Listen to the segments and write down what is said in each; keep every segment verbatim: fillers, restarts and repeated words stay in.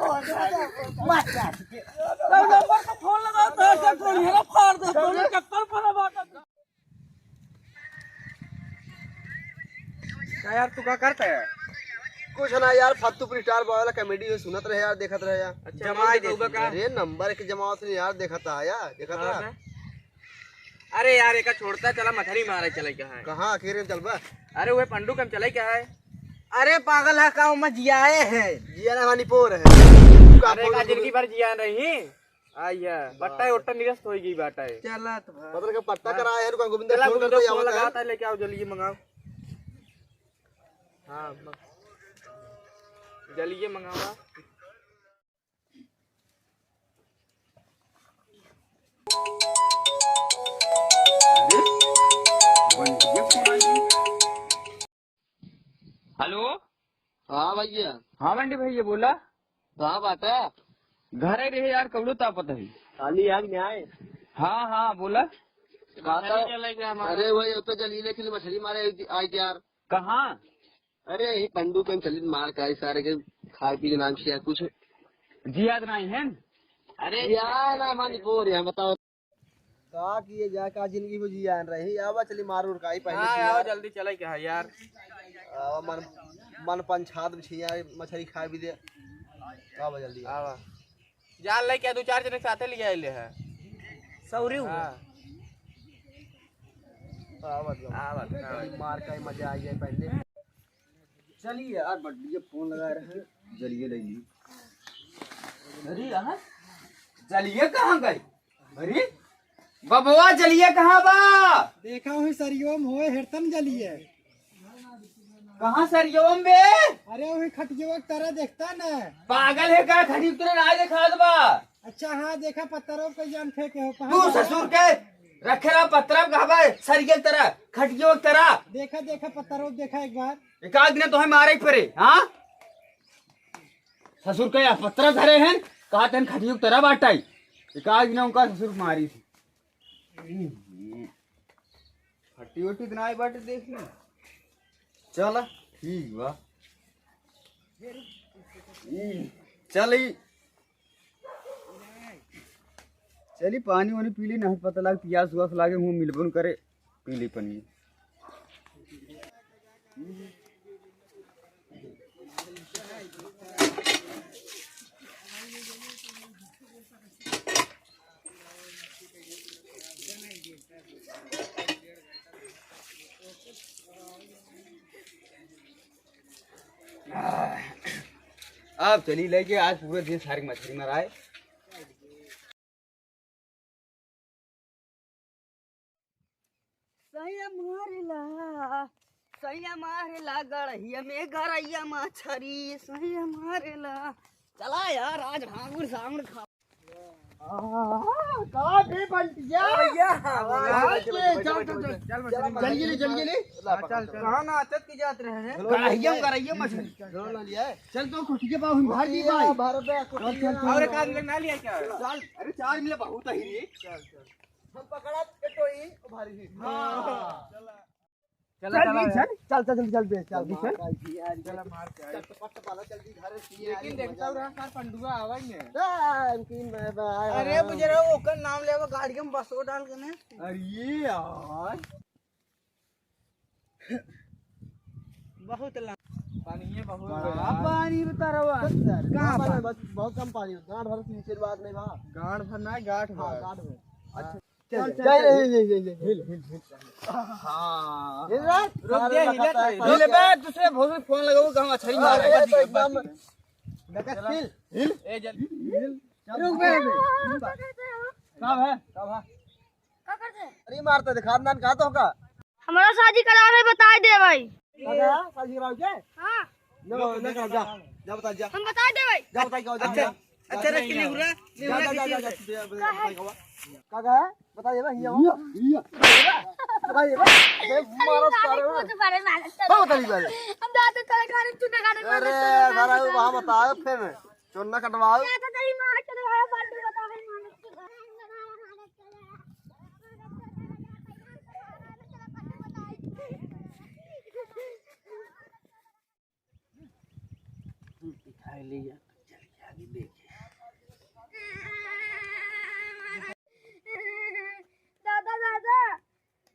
मार, मार, मार। नंबर पे फोन लगा, तो ऐसे थोड़ी है ना, फाड़ दे, थोड़ी चक्कर पर बात। का यार, तू का करता है? कुछ ना यार, फत्तू फ्री स्टाइल बॉय वाला कॉमेडी है, सुनत रहे यार, देखत रहे यार। अच्छा, जमाई नंबर दे। का? अरे नंबर के जमावत नहीं यार, देखत आ यार, देखत हाँ, रहा। का? अरे यार, एका छोड़ता, चला मछरी मारे चले का है। कहाँ अकेले में चलबा? अरे वह पंडू कम चले का है। अरे पागल है का, ओमा जियाए है। जिया ना, वहाँ निपोर है। का अरे का बोल-, जिंदगी भर जिया नहीं। आइया, बस। पट्टा ओट्टा निरस्त होई गई बाटा है। चला तो भाई। पता लगा पट्टा हाँ। कराया है, रुका गोविंदा चला फोन गोविंदा करता फोन है, लगाता है, लेके आओ, जल्दी मंगाओ। हाँ, म-, जल्दी मंगावा। हेलो। हाँ भैया। हाँ बंटी भैया बोला। कहाँ बाटा? घरे रहे यार, कबड़ो तापत है। खाली आग में आए। हाँ हाँ बोला। कहाँ था? अरे वही, अब तो जलीले के लिए मछली मारे आई थी यार। कहाँ? अरे यही पंडू पे हम चलित मार का सारे के खाए पी के नाम किया कुछ। जियाद नहीं है। अरे यार ना मानी बोर यार, बताओ। का किए जाए, का जिंदगी में जियान रही। आवा चली मार उर काई पहले हाँ, से आओ यार। जल्दी चले के है यार। आवा मन, मन पंछाद बिछिया मछली खाए भी दे। आवा जल्दी। आवा। जाल लेके दो चार जने साथे ले आइले है। सौरी हुआ। हाँ। आवा तो। आवा तो, आवा। मार काई मजा आ जाए पहले। चलिए यार, बड्डिया फोन लगा रहे हैं, जलिए ले ली। अरे यार, जलिए कहाँ गए? अरे बबवा, जलिए कहाँ बा? देखा हुई सरियोम होए, हेरतम जलिए। कहाँ सरियोम बे? अरे वही खटियोक तरह देखता न। पागल है का? खटियोक तरह ना देखात बा। अच्छा हाँ, देखा पत्थरों पे जान फेंके हो, कहाँ तू बा? ससुर के रखे रहा पत्थरों का हवा सरिये तरह, खटियोक तरह। देखा, देखा पत्थरों, देखा एक बार। एक आध दिन तोहे मारे के परे, हाँ? ससुर के पत्थर धरे हैं, कहा तेन खटियोक तरह बाटाई। एक आध दिन उनका ससुर मारी थी। फटी उटी तो नाई बाटे, देख ली। चला, ठीक बा। हम्म, चली। चली, पानी वानी पी ली, नहीं पता लाग, पियास उआस लागे, हुआ मिलबो न करे, पी ली पानी। अब चली लेके आज पूरे दिन सारी मछली मराए। सैया मारेला, सैया मारेला, गड़हिया में गड़हिया मछरी, सैया मारेला। चला यार, आज भांगुर सांगुर खा। आहा, का बे बंटिया? भैया, हाँ, आज के, चल, चल, चल, चल, चल, चल, जल्दी ले, जल्दी ले। हाँ, चल, चल। कहाँ नाचत की जात रहे हैं? गड़हिया में गड़हिया मछली। चल तो खुशी के बाबू, हम भर दी भाई। भर दे, चल, चल, चल। और एक आदमी ना लिया क्या? चल, अरे चार मिला बहुत है ये। चल, चल। हम पकड़ा के तो ही भारी ही। हाँ। चला, चल, चला, चल, चला, चल, चल, चल, जल्दी, जल्दी, जल्दी, चल। चला, मार के आए। चल, पट वाला, जल्दी घर से लेकिन देखता हूँ, रहा, सार पंडुआ आवा ही नहीं। हाँ, लेकिन मैं, मैं आया अरे, हूँ। बुजरा, ओकर नाम लेवा, गाड़ी में बसो डाल के ने। अरे यार। बहुत लंबा। पानी ये बहुत बड़ा बड़ा। पानी बता रहा। कहाँ कहाँ पानी? पानी? बस बहुत कम पानी है। गांठ भर से नीचे बात नहीं बा। गांठ भर ना, गांठ हाँ, भर। गांठ भर। अच्छा। चल, चल, चल, चल, चल। हिल, हिल, हिल, हिल। हाँ। हिल रहा? रुक दे, हिलत है। हिल बे, दूसरे भोसड़ी फोन लगाओ, गाँव अच्छा ही मारा है। अरे, तो एकदम। हिल। हिल। ए, जल्दी। हिल। रुक बे, अबे। का है? का है? का करते? अरे मारता दे, खानदान का तो का? हमारा शादी करावे बताई दे भाई। दादा, शादी कराओ के? हाँ। लो, ले कर जा। जा बता जा। हम बताई दे भाई। जा बताई के आओ, जा, अच्छा, जा। अच्छा, रख के निहुरा, जा, निहुरा जा, जा, किसी जा, से। जा, जा, बताई के आओ। का कहा? बता दे भाई, ये आओ। ये, ये। बता दे भाई, ये मारो अरे सारे। बाबू, तुम्हारे मालूम चल। हाँ, बता दे भाई। हम जाते तेरे घर, तू ना गाने अरे, मालूम चल। सारा वहाँ बताओ फिर। चोन्ना कटवाओ। या तो तेरी माँ चलो, हाँ, बात बताओ, मालूम चल। चलिए, चलिए, आगे देखिए। दादा, दादा,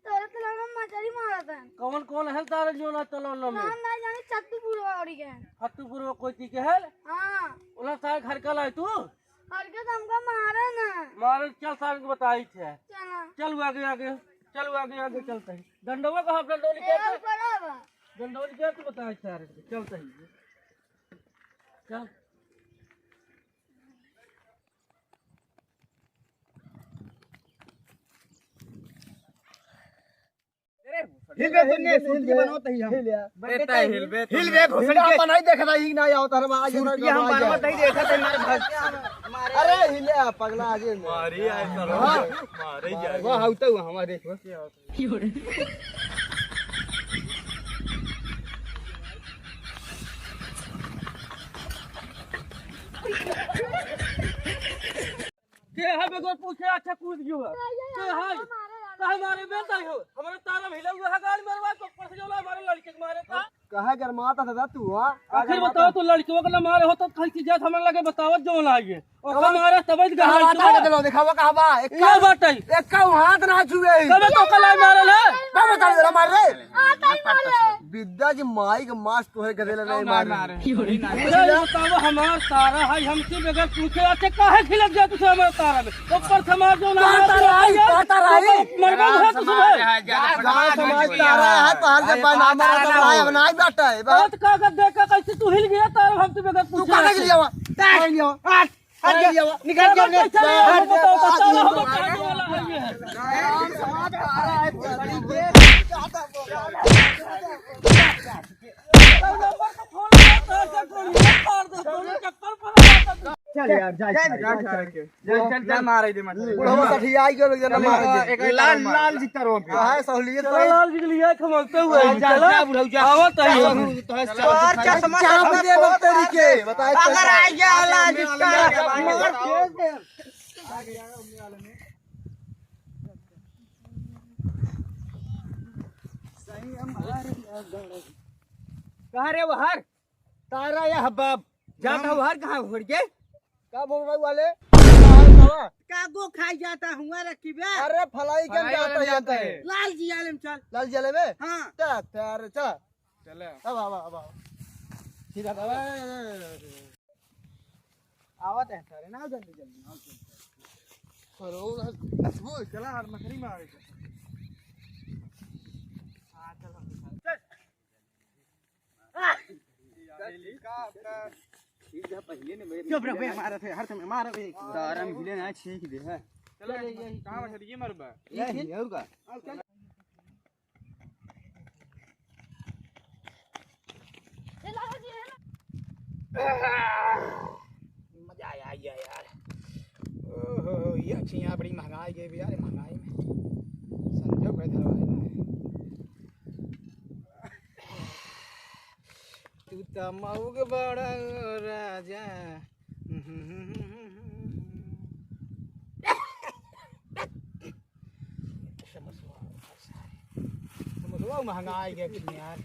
तोरे तलाब में मछरी मारत हन। कौन, कौन है तारे जो ना तलाब में? नाम ना जाने, छत्तूपुर वाली के। छत्तूपुर में कोई चीज के है? हाँ। उला सारे घर का लाए तू? घर के तो हमका मारे ना। मारे, चल सारे को बताई थे। चला। चल वो आगे, आगे। चल वो आगे, आगे चलते हैं। डंडवा कहाँ, डंडोली ए, क्या? ऊपर आ बा। डंडोली क्या तू बताई सारे को? चलते हैं। चल। हिल बे तन्ने, सुरतिया बनावत ही हम। हिल या। अरे ताई हिल बे, हिल बे, घुसन के। अपन नहीं देखता ही ना आवत हर आज सुरतिया हम बनावत ही देखत है मारे भाग। अरे हिल या, पगला आज। मारी आए साला। हाँ। मारे जा। वाह, आउता हुआ हमारे। के है बेगोर पूछे, अच्छा कूद गयो है। के है? काहे मारे बेटा हो? हमारे तारा हिला हुआ है, गाड़ी मरवा तो ऊपर से जो ला हमारे लड़के के मारे था। काहे गरमाता था तू, हाँ? आखिर बताओ, तू लड़कियों को ना मारे हो तो कहीं की जात हमारे लगे बतावत जो ना आइए। ओका मारे तब ही कहाँ गहराई बात है? दिलो, दिखावा कहाँ बा? ये बात है। एक का हाथ ना छुए। तबे तो कलाई मारल है। तब बता दे मार रे। आता ही मारे। विद्या की माई के मास तोहे गदेले नहीं मारे। अरे बताओ, हमार तारा है, हमसे बगैर पूछे आके काहे खिलक गया तुझे हमारे तारा में? ऊपर समाज जो ना कहता रही, कहता रही। मरबा है तुझे। गाँव समाज तारा है, तोहर के बनाना है, तो भाई अब नहीं बैठा है। बहुत कागज देखा कैसे तू हिल गया तारा, हमसे बगैर तू पूछे कागज आके। लिया हुआ? कागज लिया हुआ? हट, हट जा, निकल जा, निकल जा। चल यार, जा, जा, जा, जा। चल, चल, चल, मार दे, मार दे। बुढ़वा सठिया आई गयो, एकदम मार दे। लाल, लाल जितना रो पे। हाँ, सहूलियत चलो, लाल जी के लिए खमलते हुए। जा, जा, बुढ़ऊ, जा। आवत है। तोहर चश्मा चाप दे, बकरी के। बताए अगर आ गया लाल जी का, मार दे। कहाँ रे वो हर? तारा या हब्बाब? जाता हूँ हर कहाँ उड़ के? का बोल रहा वाले? कागो खाई जाता हुआ रखी बे। अरे फलाई के फलाई जाता वाले ही जाता जाता है। है। लाल जी आलम चल। लाल जी आलम है? हाँ। चल, चल, चल। चले। अब आवा, अब आवा। सीधा अब आवा। आवत है सारे, ना जल्दी, जल्दी, आओ, जल्दी। सरो, वो चला यार, मछली मारे के। हाँ, चलो। चल। चुप रह बे, मारत है, हर समय मारत है। तारा में हिले ना छींक दे है। चलो, कहाँ मछली ये मरबा? ये और का? मजा आया, आया यार। ओहो, ये अच्छी यहाँ बड़ी महंगाई गई भी यार, महंगाई में समझो भाई धरवा है ना। तू त मऊग बड़ा राजा। समोसवा, समोसवा महंगा आ गया कि यार।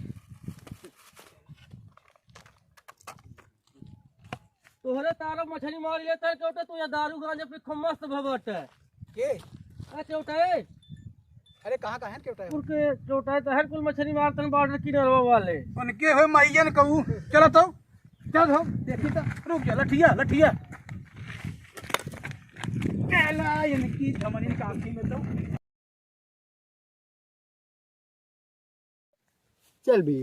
तोहरे तारा मछली मार लेता है, क्यों तो तू ये दारू गांजा पे खूब मस्त भवट है। के? ए, केवटा है। अरे, कहाँ का है केवटा है? उनके केवटा है तो हर कुल मछली मारतन बॉर्डर किनारवा वाले। उनके हो मैयन कहू। चलो तो, चल हो, देखी तो, रुक जा, लठिया, लठिया। चला, इनकी धमनी का आँखी में तो। चल भी।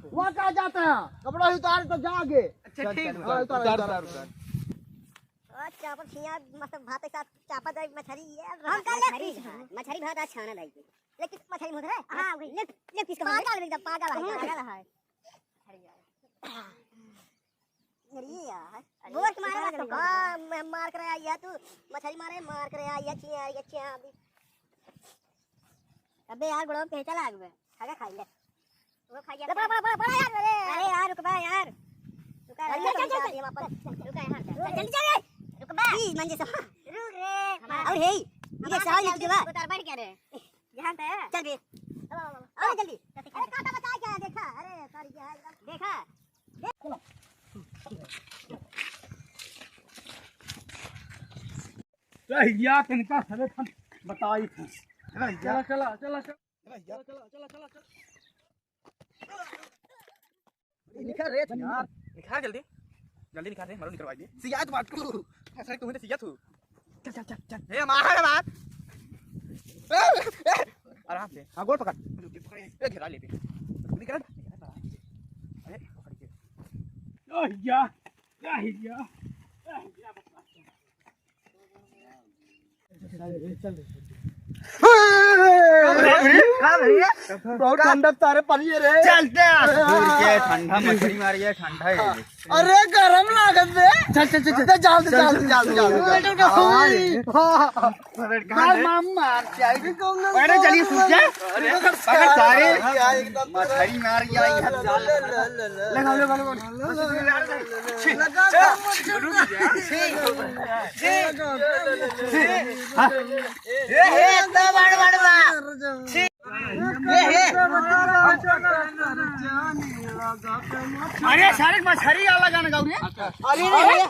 वहाँ कहाँ जाता है? कपड़ा ही उतार तो जाओगे। अच्छा, चल, ठीक चल, बा। हाँ, उतार, उतार, उतार, उतार। उतार। और चापा खिया, मतलब, भात के साथ चापा जाए, मछली, ये हम कल मछली भात, मछली भात आज खाना लाइए। लेकिन मछली मुँह है? हाँ, वही। लेग, लेग पीस का पागल है, एकदम पागल है, हम्म। पागल है। अरे यार। अरे यार। अरे बोल के मारे यार, तो हाँ, मैं मार कर आया तू। मछली मारे, मार कर आया, चिया, ये चिया अभी। अबे यार, गोड़वा पे चला आग में। खागा खाई ले। वो खा गया। बड़ा, बड़ा, बड़ा, बड़ा यार, अरे। अरे यार, रुक बा यार। रुका, अरे, रुका, चल, चल, रुका, चल। ये वापस। रुका यहाँ, चल। चल, जल्दी चल रे। रुक बा। ई, मंजे से। रुक रे। और हे, ये हमारा साल चल, निकल बा। उतार बैठ गया रे। यहाँ पे है। चल बे। अब, अब, अब। अरे, जल्दी। अरे काटा बचाए क्या है? देखा, अरे सर ये है एकदम। देखा। चल, या तिनका सरे हम बताई थे। चला, चला, चला, चला। चला, या। चला, चला, चला, चला। निखर रे यार। निखर जल्दी। जल्दी निखर रे, मरो निकरवाई दे। सियात बात तू। ऐसा तू है तो सियात तू। चल, चल, चल, चल। ए, मार, मार। आराम से। हाँ, गोड़ पकड़। ए, घेरा ले पे। निकल। अरे, पकड़ के। ओह, या। या, या। बहुत ठंडा तारे पानी है रे। चलते हैं। दूर के ठंडा मछली मारी है, ठंडा है। अरे गरम लागत बे। चल, चल, चल, चल। चल, चल, चल, चल, चल। हाँ, हाँ। मार, मार, मार, चाहिए। अरे चलिए, सूख जा। अरे, पकड़ सारे। मछली मार गया, ये लगा, लगा, लगा। लगा, लगा। हे, हे, इतना बड़, बड़ बा। छी। हे, हे। अरे, सारे मछरी वाला गाना गाओ रे। अरे, अरे,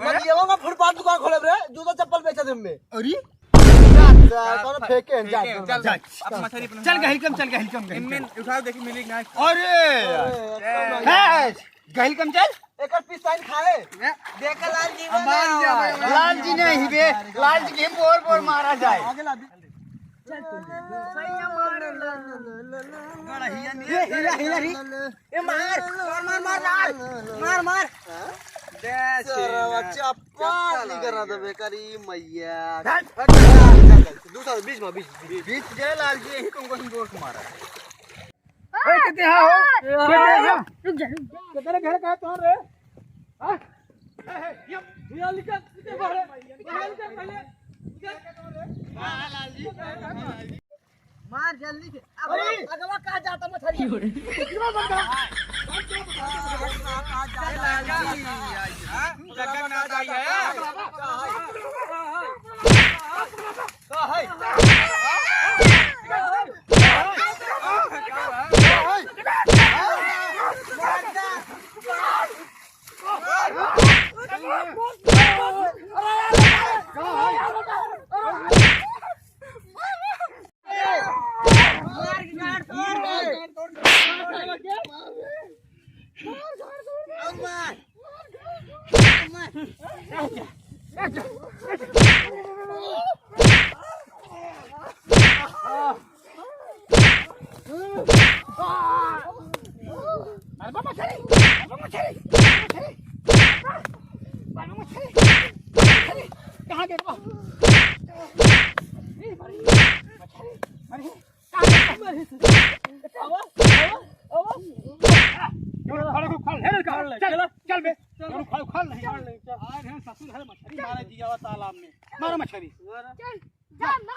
अरे। ये वो मैं फुटपाथ दुकान खोलब रे, जूता चप्पल बेचत हमें। अरे। जा, जा, कौनो फेंके, जा, फेंके, जा, चल, जा। अब मछरी अपना चल, गहिल कम, चल, गहिल कम, गहिल इनमें कम। उठाओ, देखी मिली कि ना। अरे यार। अरे, है, गहिल कम चल। एकर पीस ताइन खाए। देखा लाल जी अब बोला। लाल जी नहीं बे, लाल जी के बोर बोर मारा जाए। आगे ला दे। चल तू। सैया मार। ए, हिला, हिला रे। ए, मार, मार, मार, मार, मार। मार, मार। सरवा चप्पल निकरा देबे करी मैया। हट। दूसरा बीच में, बीच, बीच। बीच गए लाल जी, यही तुमको हम जोर से मारा। ए, कितने हाँ हो? कितने हाँ? रुक जा, रुक जा। कितने घर का है तुम्हारे? हाँ? ए, ए, ये, ये निकल, निकल बाहर। बाहर निकल पहले। निकल। हाँ, लाल जी। मार जल्दी से। अब अरे! अगवा कहाँ जाता मछरी? क्यों रे? कितना बंदा? हाँ? लगा ना जाइए। अरे बाबा, मछरी! बाबा, मछरी! मछरी! बाबा, मछरी! मछरी! कहाँ गए बाबा? ए, मरी! मछरी! मरी! कहाँ गए बाबा? आवा, आवा, आवा। चल, खड़े को खा ले, खा ले, चल, चल बे। चल, खा, खा ले। चल, चल। आ रहे हैं ससुर, है मछरी मारे जिया तालाब में। मारो मछरी। चल। जा, ना